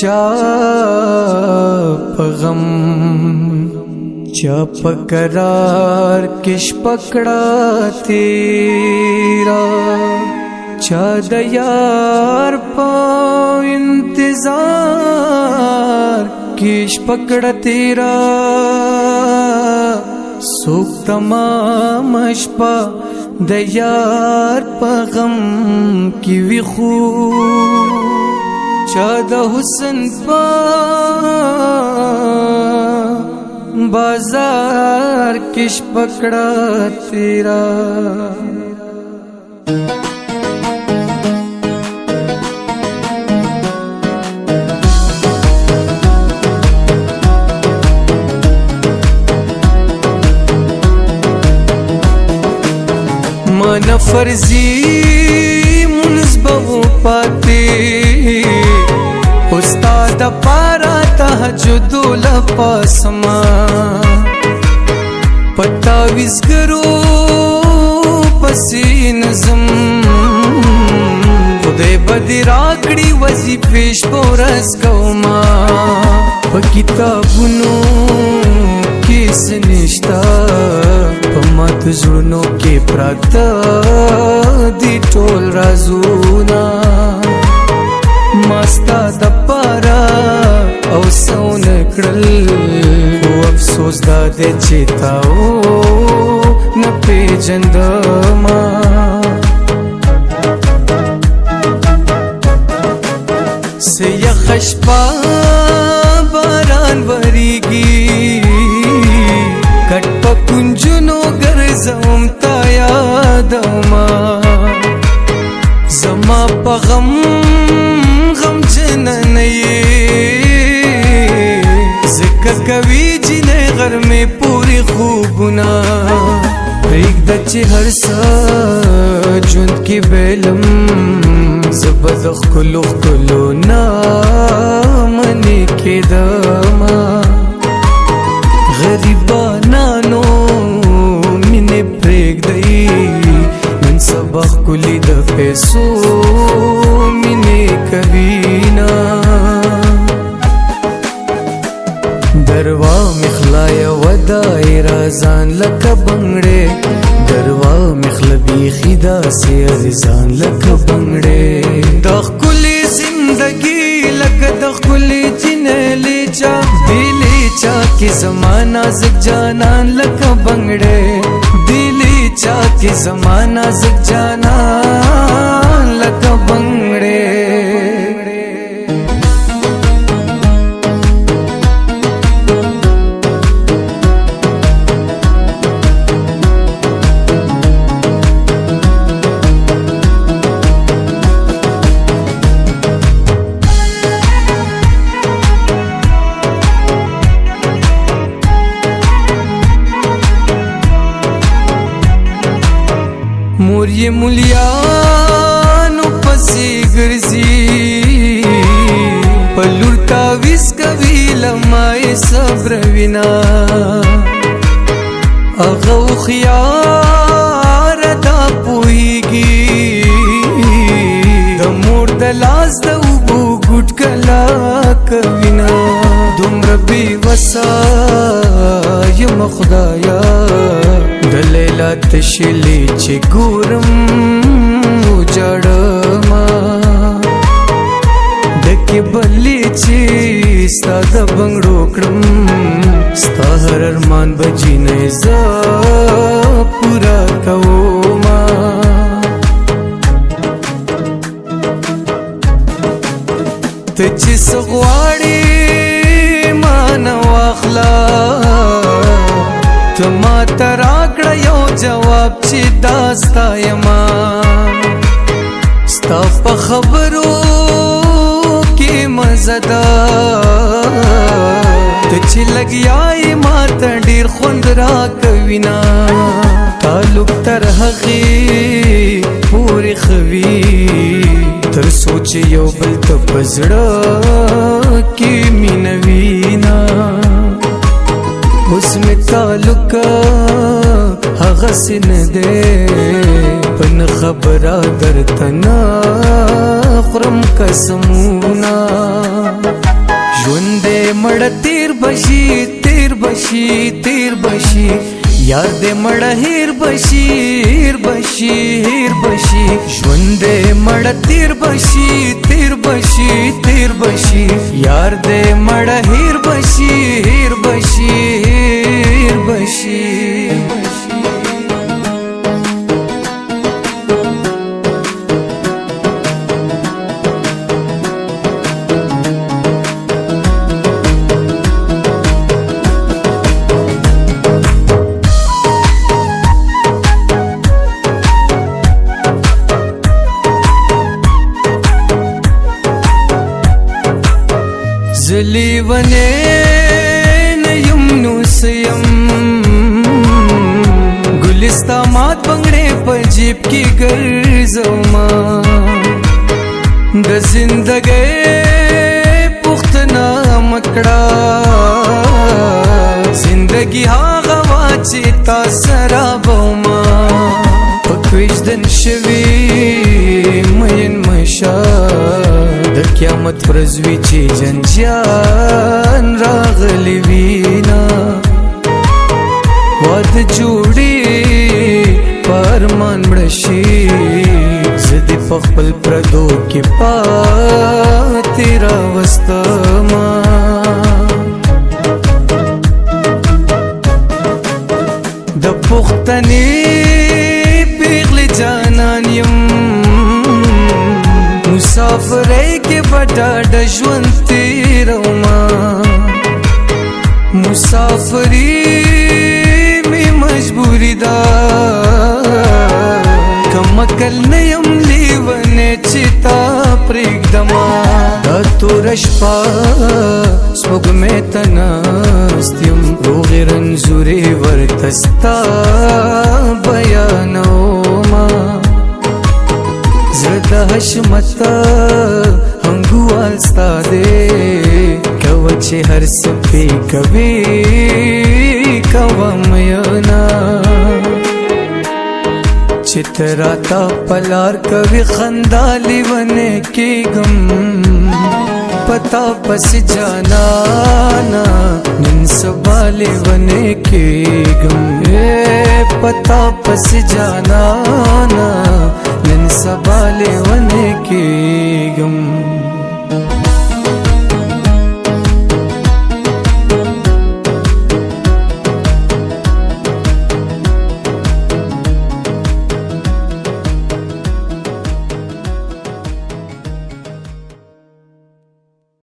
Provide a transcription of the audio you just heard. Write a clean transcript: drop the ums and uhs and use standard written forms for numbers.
چا په غم چا په قرار کې شپکړه تیرا، چا د یار په انتظار کې شپکړه تیرا۔ سوک تمام شپه د یار په غم کې وی، خو چا د حسن په بازار کې شپکړه تیرا۔ من فرضي منز بو پاتې، استاد پارا تهجد لپاسما، پتا وسګرو پسې نظم، خدای بدی راکړي وظیفې شپورس کوما۔ په کتابونو کې سنشتا، په مات زړونو کې پراته دي ټول رازونه۔ ماستا د پارا او سون کړل، او افسوس دا دې چې تاو نه پیجند ما۔ سیه خشپا باران وریږي، کټ په کنجونو ګرځوم تا یادوما۔ زما په غم غم جنن یې، ذکر کوي جنې غرمې پوری خوبونه۔ پرېږده چې هر څه ژوند کې بیلم، زبد ښکلو ښکلو نه منې کېدما۔ غریبانانو مینې پرېږدئ، نن سبا ښکلي د پیسو مینې کوي نه۔ دروا مخلا یو دایره ځان لکه بنگړې، دروا مخله بیخي داسې ارزان لکه بنگړې۔ د ښکلې زندگی لکه د ښکلې جنۍ لیچا دلی چا کې زمانہ زک جانان لکه بنگړې، دلی چا کې زمانہ زک جانان لکه بنگړې۔ مور یې مليانو پسې ګرځي، په لور تاویز کوي لما یې صبر وینا۔ هغه هوښیار دا پوهېږي، د مور د لاس د اوبو ګوټ کلا کوي نه۔ دومره بې وسه یم خدایا، د لیلا تشلی چې ګورم وجړما۔ دکی بلی چې ستا د بنگړو کړم، ستا هر ارمان بجی نه زه پورا کوما۔ ته چې څه غواړې ما نه واخله، ته ما ته راکړه یو جواب چې دا ستا یما۔ ستا په خبرو کې مزه ده، ته چې لګیا یې ما ته ډېر خوند راکوي نه۔ تعلق تر هغې پورې خوي، تر څو چې یو بل ته په زړه کې مینه وینا۔ اوس مې تعلق هغه سن دی، پن خبره درته نه خورم قسمونه۔ دې مړ تیر بشي، تیر بشي، تیر بشي، یار دې مړ هیر بشي، هیر بشي، هیر بشي۔ ژوند دې مړ تیر بشي، تیر بشي، تیر بشي، یار دې مړ هیر بشي، هیر بشي، هیر بشي۔ زلیونه نیم نو سیم ګلستا مات بنگړې په جیب کې ګرځوما۔ د زندګۍ پښتنه مکړه، زندگی هغه وا چې تا سره بوما۔ پکویجدن شوی مین مشا، د قیامت ورځ وی چې جنجان راغلی وینا۔ واد جوړي پرمان مړ شي، زدي په خپل پردو کې پاتې راوستما۔ د پښتنې پیغلې جانان یم، مسافرۍ کې بډا د ژوند تیروما۔ مسافری می مجبوری ده، کمکل نه یم لیونه چې تا پرېږدما۔ دا توره شپه سپوږمۍ ته ناست یم، روغې رنځورې ورته ستا بیانوما۔ زړه د حشمت هنګوال ستا دی، کوه چې هر څه پې کوي کوه مینا۔ چې ته راته پلار کوي خندا، لیونه کېږم پتا پس جانانا۔ نن سبا لیونه کېږم پتا پس جانانا، نن سبا لیونه